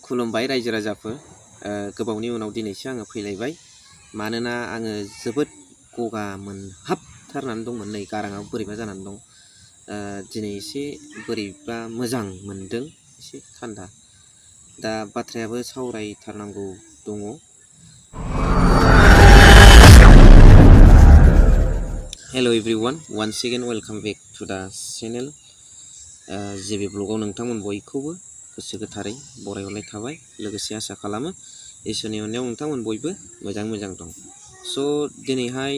खुलुमबाय रायजो राजाफोर गोबावनि उनाव दिनैसो आङो फैलायबाय मानोना आङो जोबोद गगा मोनहाबथारनानै दंमोन नै गाराङाव बोरैबा जानानै दं दिनै एसे बोरैबा मोजां मोनदों एसे थान्दा दा बाथ्रायाबो सावरायथारनांगौ दङ hello everyone once again welcome back to the channel जेबि ब्लगाव नोंथांमोन बयखौबो गोसो गोथारै बरायहरनाय थाबाय लोगोसे आसा खालामो इसोरनि अननायाव नोंथांमोन बयबो मोजां दं स' दिनैहाय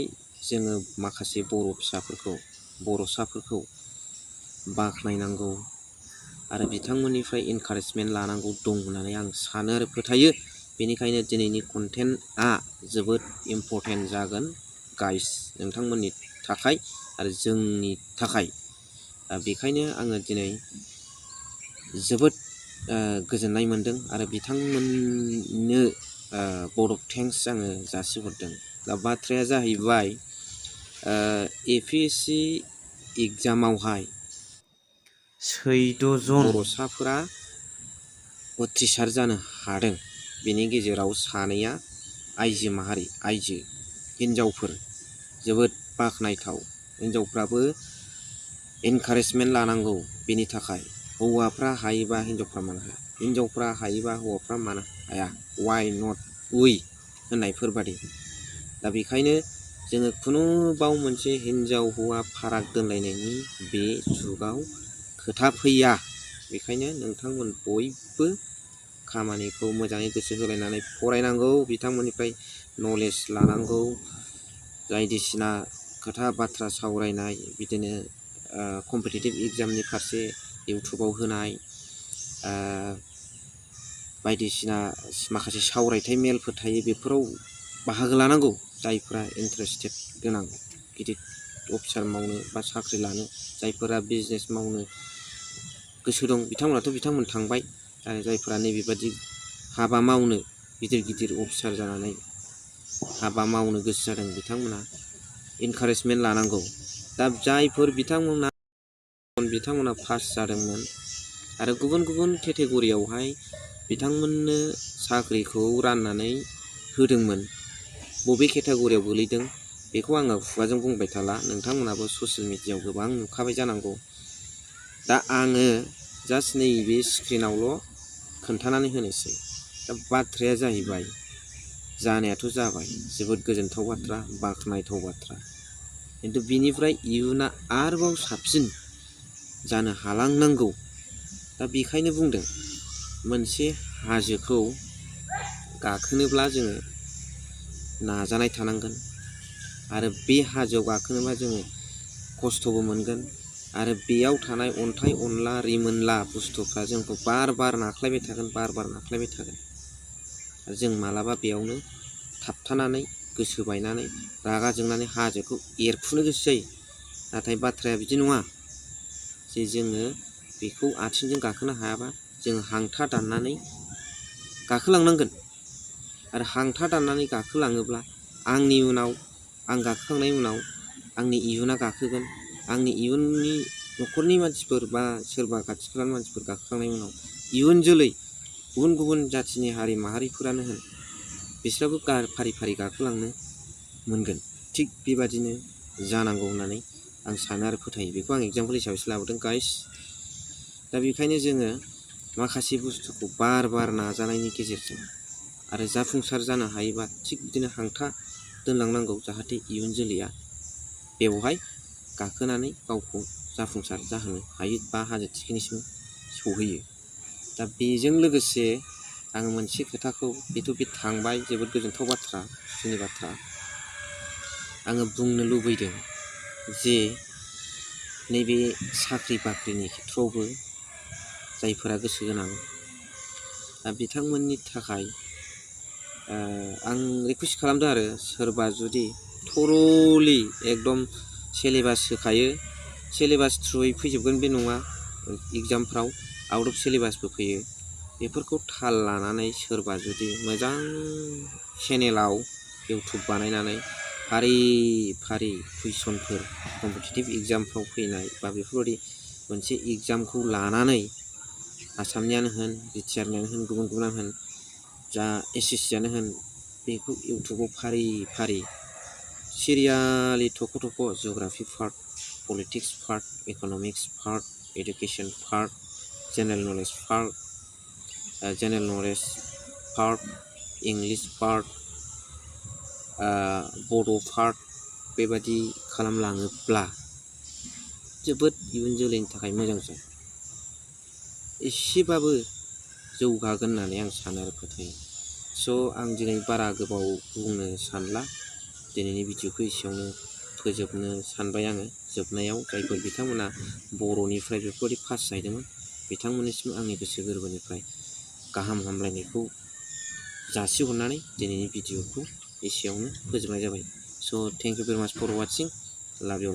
जोङो माखासे बर'साफोरखौ बाख्नायनांगौ आरो बिथांमोननिफ्राय एनकारेजमेन्ट लानांगौ दं होननानै आं सानो आरो फोथायो बेनिखायनो दिनैनि कन्टेन्टआ जोबोद इम्परटेन्ट जागोन गाइस नोंथांमोननि थाखाय आरो जोंनि थाखाय बेखायनो आङो दिनै जोबोद गोजोननाय मोनदों आरो बिथांमोननो भट अफ थेंक्स आङो जासिहरदों दा बाथ्राया जाहैबाय APSC एग्जामावहाय 14 जन बर'साफोरा उथ्रिसार जानो हादों बेनि गेजेराव सानैया आइजो हिन्जावफोर जोबोद बाख्नायथाव हिन्जावफ्राबो एनकारेजमेन्ट लानांगौ बेनि थाखाय हौवाफ्रा हायोबा हिन्जावफ्रा मानो हाया हिन्जावफ्रा हायोबा हौवाफ्रा मानो हाया वाइ नट उइ होननायफोरबादि दा बेखायनो जोङो खुनुबाव मोनसे हिन्जाव हौवा फाराग दोनलायनायनि बे जुगाव खोथा फैया बेखायनो नोंथांमोन बयबो खामानिखौ मोजाङै गोसो होलायनानै फरायनांगौ बिथांमोननिफ्राय नलेज लानांगौ बायदिसिना खोथा बाथ्रा सावरायनाय बिदिनो कम्पिटिटिभ एग्जामनि फारसे इउटुबाव होनाय बायदिसिना माखासे सावरायथाय मेलफोर थायो बेफोराव बाहागो लानांगौ जायफोरा इन्टारेस्टेड गोनां गिदिर अफिसार मावनो बा साख्रि लानो जायफोरा बिजनेस मावनो गोसो दं बिथांमोन थांबाय आरो जायफोरा नैबेबादि हाबा मावनो गिदिर अफिसार जानानै हाबा मावनो गोसो जादों बिथांमोना एनकारेजमेन्ट लानांगौ दा जायफोर बिथांमोना पास जादोंमोन आरो गुबुन केटेगरियावहाय बिथांमोननो साख्रिखौ राननानै होदोंमोन बबे केटेगरियाव गोलैदों बेखौ आङो खुगाजों बुंबाय थाला नोंथांमोनाबो ससियेल मिडियायाव गोबां नुखाबाय जानांगौ दा आङो जास्ट नैबे स्क्रिनावल' खोन्थानानै होनोसै दा बाथ्राया जाहैबाय जानायाथ' जाबाय जोबोद गोजोनथाव बाथ्रा बाख्नायथाव बाथ्रा खिन्थु बिनिफ्राय इयुना आरोबाव साबसिन जानो हालांनांगौ दा बेखायनो बुंदों मोनसे हाजोखौ गाखोनोब्ला जोङो नाजानाय थानांगोन आरो बे हाजोआव गाखोनोबा जोङो खस्थ'बो मोनगोन आरो बेयाव थानाय अन्थाइ अनला रिमोनला बुस्थुफ्रा जोंखौ बार नाख्लायबाय थागोन जों मालाबा बेयावनो थाबथानानै गोसो बायनानै रागा जोंनानै हाजोखौ एरखुनो गोसो जायो नाथाय बाथ्राया बिदि नङा जे जोङो बेखौ आथिंजों गाखोनो हायाबा जोङो हांथा दाननानै गाखोलांनांगोन आरो हांथा दाननानै गाखोलाङोब्ला आं गाखोखांनायनि उनाव आंनि इयुना गाखोगोन आंनि इयुननि न'खरनि मानसिफोर बा सोरबा खाथि खालानि मानसिफोर गाखोखांनायनि उनाव इयुन जोलै गुबुन जाथिनि हारि माहारिफोरानो होन बिसोराबो फारि गाखोलांनो मोनगोन थिग बेबादिनो जानांगौ होननानै आं सानो आरो फोथायो बेखौ आं एगजामपोल हिसाबैसो लाबोदों गाइस दा बेखायनो जोङो माखासे बुस्थुखौ बार नाजानायनि गेजेरजों आरो जाफुंसार जानो हायोबा थिग बिदिनो हांथा दोनलांनांगौ जाहाथे इयुन जोलैया बेवहाय गाखोनानै गावखौ जाफुंसार जाहोनो हायो बा हाजो थिखिनिसिम सौहैयो दा बेजों लोगोसे आङो मोनसे खोथाखौ बे थांबाय जोबोद गोजोनथाव बाथ्रानि बाथ्रा आङो बुंनो लुबैदों जे नैबे साख्रि बाख्रिनि खेथ्रआवबो जायफोरा गोसो गोनां दा बिथांमोननि थाखाय आं रिकुवेस्ट खालामदों आरो सोरबा जुदि थरलि एकदम सिलेबास होखायो सिलेबास थ्रुयै फैजोबगोन बे नङा एग्जामफ्राव आउट अफ सिलेबासबो फैयो बेफोरखौ थाल लानानै सोरबा जुदि मोजां चेनेलाव इउटुब बानायनानै फारि कुइसनफोर कम्पिटिटिभ एग्जामफ्राव फैनाय बा बेफोरबायदि मोनसे एग्जामखौ लानानै आसामनियानो होन बिटिआरनियानो होन गुबुन गुबुनानो होन जा एसएससियानो होन बेखौ इउटुबाव फारि फारि सिरियालि थख' थख' geography part politics part economics part education part general knowledge part English part बड' पार्ट बेबादि खालामलाङोब्ला जोबोद इयुन जोलैनि थाखाय मोजां जायो। एसेबाबो जौगागोन होननानै आं सानो आरो फोथायो। स' आं दिनै बारा गोबाव बुंनो सानला दिनैनि भिडिअखौ एसेयावनो फोजोबनो सानबाय आङो। जोबनायाव जायफोर बिथांमोना बर'निफ्राय बेफोरबायदि पास जाहैदोंमोन बिथांमोननिसिम आंनि गोसो गोरबोनिफ्राय गाहाम हामलायनायखौ जासिहरनानै दिनैनि भिडिअखौ एसेयावनो फोजोबनाय जाबाय। स' थेंक इउ भेरि माच फर वाचिं। लाभ इउ।